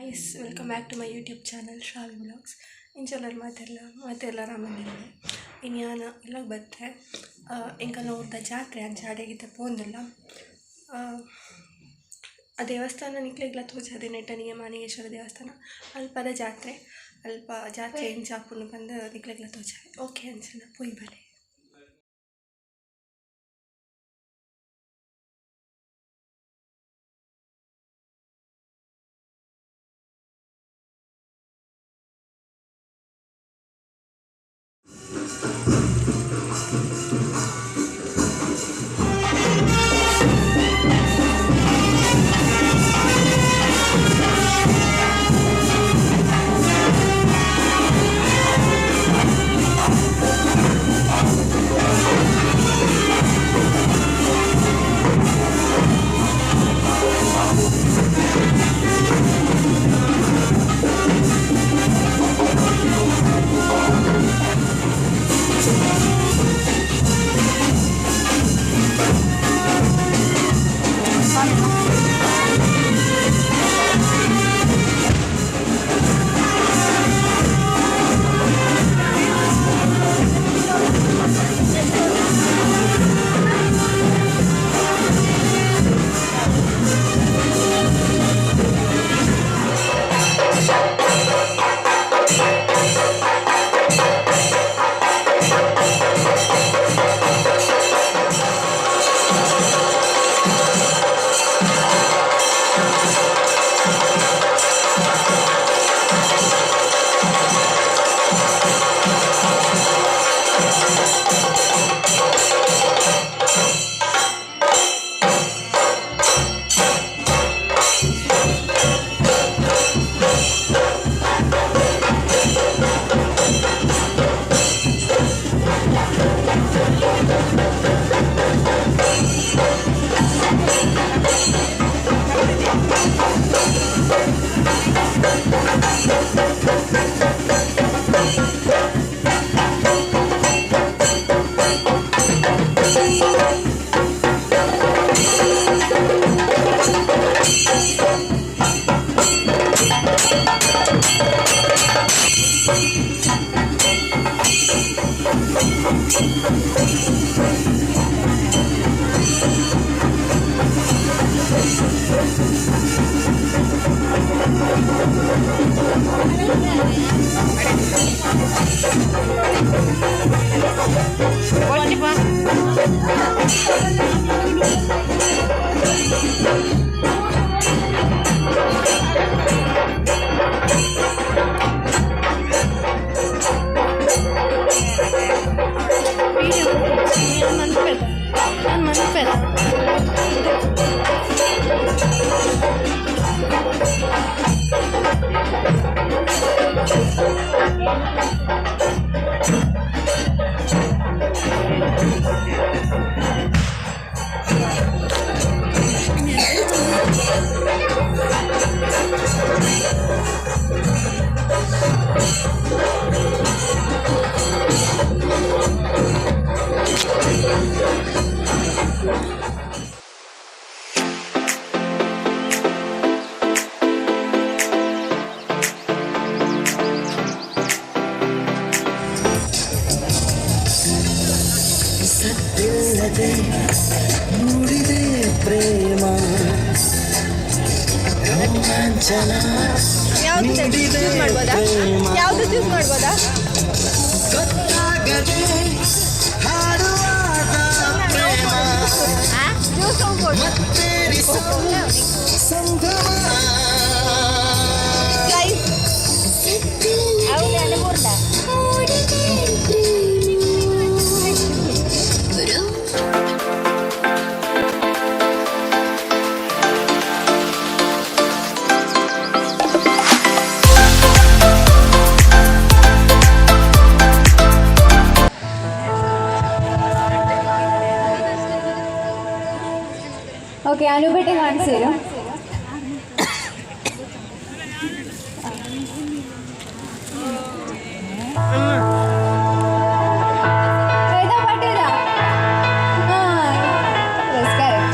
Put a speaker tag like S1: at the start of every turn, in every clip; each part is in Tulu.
S1: Guys, welcome back to my YouTube channel Shravi vlogs. ಇಂಚೆಲ್ಲರು ಮಾತೆಲ್ಲ ಮಾತೆಲ್ಲ ರಾಮನಿಲ್ಲ ಇನ್ಯಾನ ಇಲ್ಲ ಬತ್ತೆ ಎಂಕಲ್ನ ಊರ್ದ ಜಾತ್ರೆ ಅಂಚ ಅಡೆಗಿತ್ತ ಪೋಂದಿಲ್ಲ. ಆ ದೇವಸ್ಥಾನ ನಿಕ್ಲೆಗ್ಲ ತೋಜಾದೆ ನೆಟ್ಟನಿಗೆ ಮಾನಿಗೇಶ್ವರ ದೇವಸ್ಥಾನ ಅಲ್ಪದ ಜಾತ್ರೆ, ಅಲ್ಪ ಜಾತ್ರೆ ಎಂಚ ಆಪುಂಡು ಪಂದ್ ನಿಕ್ಲೆಗ್ಲ ತೋಜಾದೆ. ಓಕೆ ಅಂಚನ ಪೋಯಿ ಬಲೆ.
S2: ಸತ್ತಿಲ್ಲದೆ ಮೂಡಿದೆ ಪ್ರೇಮ ರೋಮಾಂಚನ.
S3: ಯಾವ್ದು ಚೂಸ್ ಮಾಡ್ಬೋದಾ? ಯಾವ್ದು ಚೂಸ್ ಮಾಡ್ಬೋದಾ?
S2: ಗೊತ್ತಾಗದೆ ಹಾಡುವಾಗ ಪ್ರೇಮ
S3: ಜ್ಯೂಸ್ ಹೋಗ್ಬೋದು.
S2: ಮತ್ತೇರಿಸೋ ಸಂಭ್ರಮ.
S3: ಸ್ಲೈಸ್.
S4: ഓക്കെ, അനുപേട്ടെ കാണിച്ചു തരും. ഏതാ പാട്ട്? ഏതാ? ആ, yes, correct.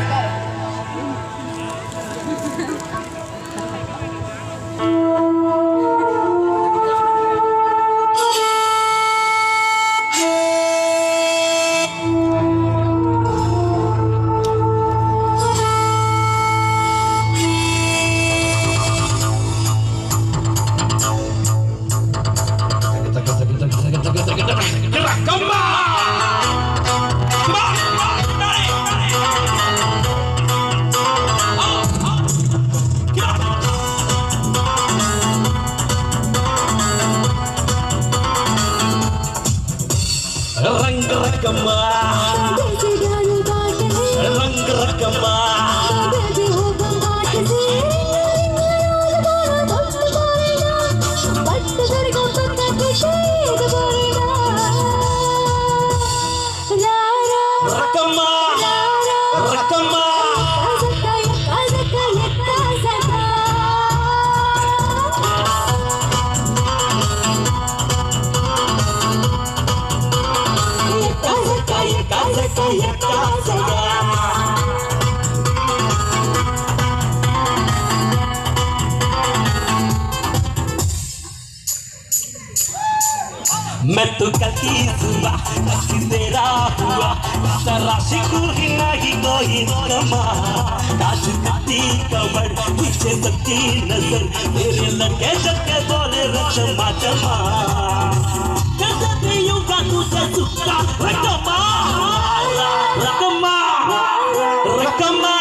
S2: ರಕಮ್ಮ, ರಂಗ್ ರಕಮ್ಮ. ರಕಮ್ಮ, ರಕಮ್ಮ. मैं तो कल की सुबह तक तेरा हुआ, तराशी को ही नहीं कोई कमा। काश कत्ती कमर पीछे सबकी नजर, तेरे लड़के जबके बोले रचमा चमा। कैसे पीऊंगा तुझे सुक्का, रकमा रकमा रकमा।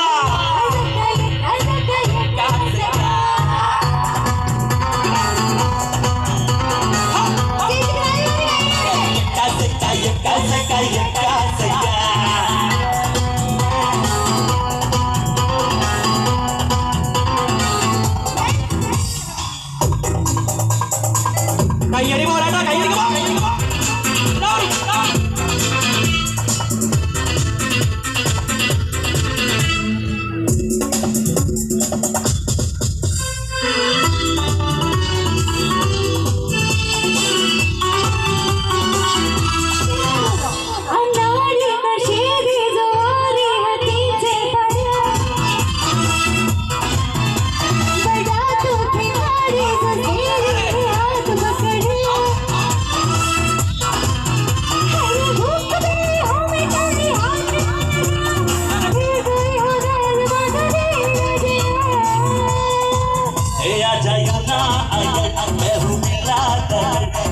S2: കയ്യടി പോരാട്ടാ, കയ്യടി.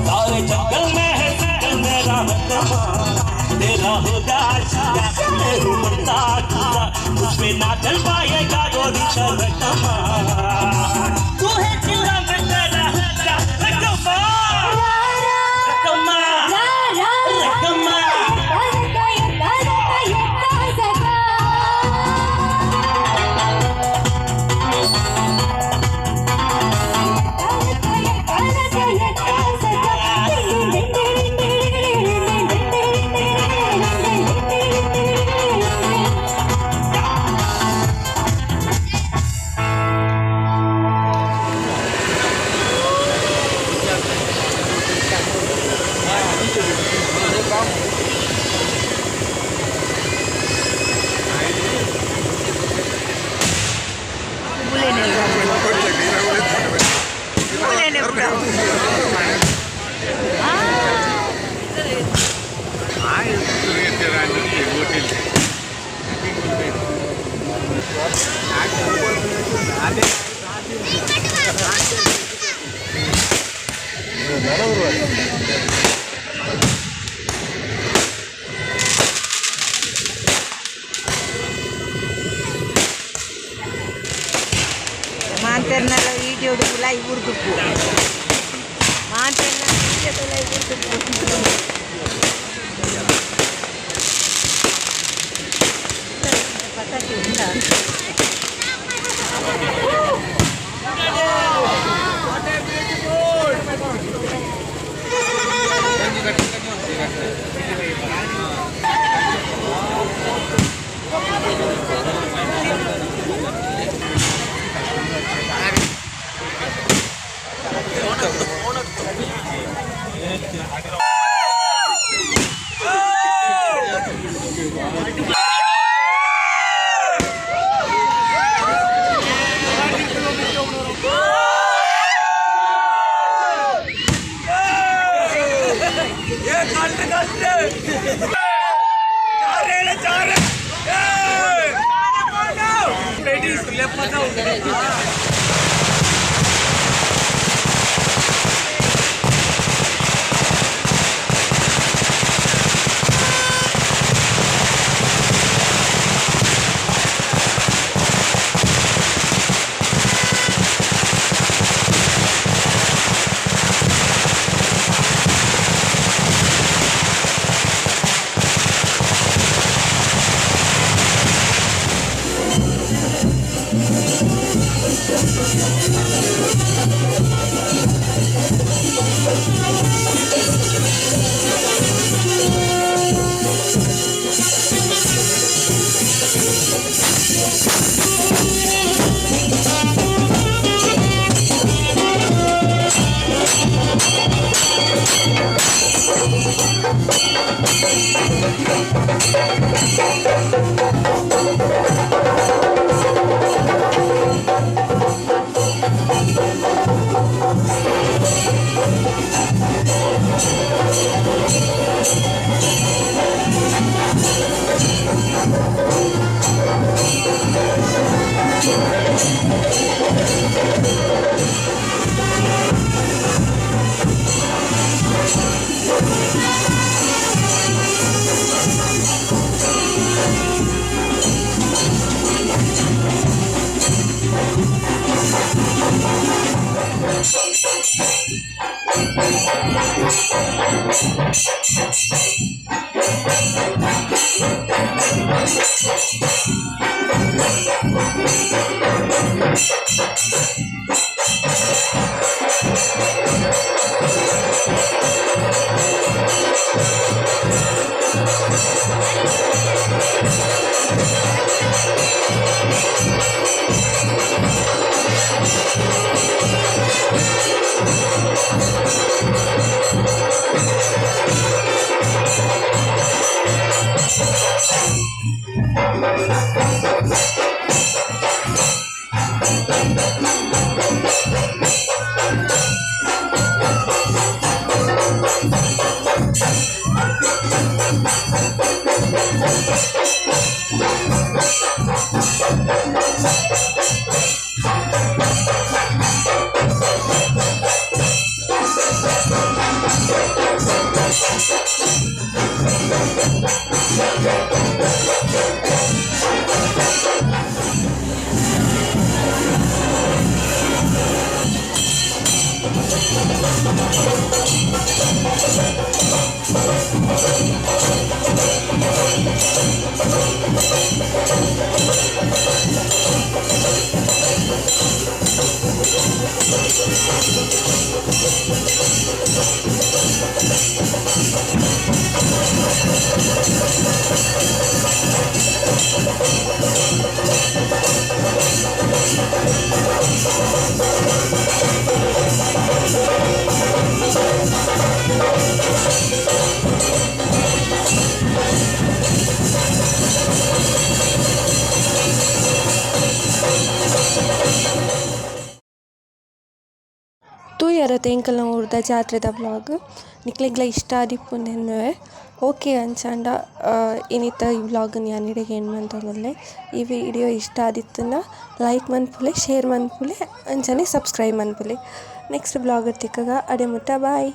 S2: सारे जंगल में है सिंगल मेरा हकमा, तेरा होगा शिकार, मैं हूँ मरता खुदा, मुझ पे ना चल पाएगा गोली रकमा। तू है चिल्ला मैं तेरा हुक्का, रकमा रकमा रकमा।
S5: ಮಾತೆರ್ನಲ ವೀಡಿಯೋಡು ಉಲಾಯಿ ಊರ್ದುಪ್ಪು, ಮಾತೆರ್ನ ವೀಡಿಯೋದೆಲ್ಲ ಊರ್ದುಪ್ಪು. ಪಟಾಕಿ ಉಂಟಾ?
S1: ತೂಯರತ ಎಂಕಲ್ನ ಊರ್ದ ಜಾತ್ರೆದ ವ್ಲೋಗ್. ನಿಕ್ಲೆಗ್ಲ ಇಷ್ಟ ಆದಿಪ್ಪು ಎನ್ನುವೆ. ಓಕೆ ಅಂಚಾಂಡ ಇನಿತ ಈ ವ್ಲೋಗ್ ನ್ ಯಾನ್ ಇಡೆಗೆ ಎಂಡ್ ಮಂತೊಂದುಲ್ಲೆ. ಈ ವಿಡಿಯೋ ಇಷ್ಟ ಆದಿತ್ತುಂಡ ಲೈಕ್ ಮನ್ಪುಲೆ ಶೇರ್ ಮನ್ಪುಲೆ ಅಂಚನೆ ಸಬ್ಸ್ಕ್ರೈಬ್ ಮನ್ಪುಲೆ. ನೆಕ್ಸ್ಟ್ ವ್ಲೋಗ್ ಡ್ ತಿಕ್ಕುಗ ಅಡೆ ಮುಟ್ಟ ಬಾಯ್.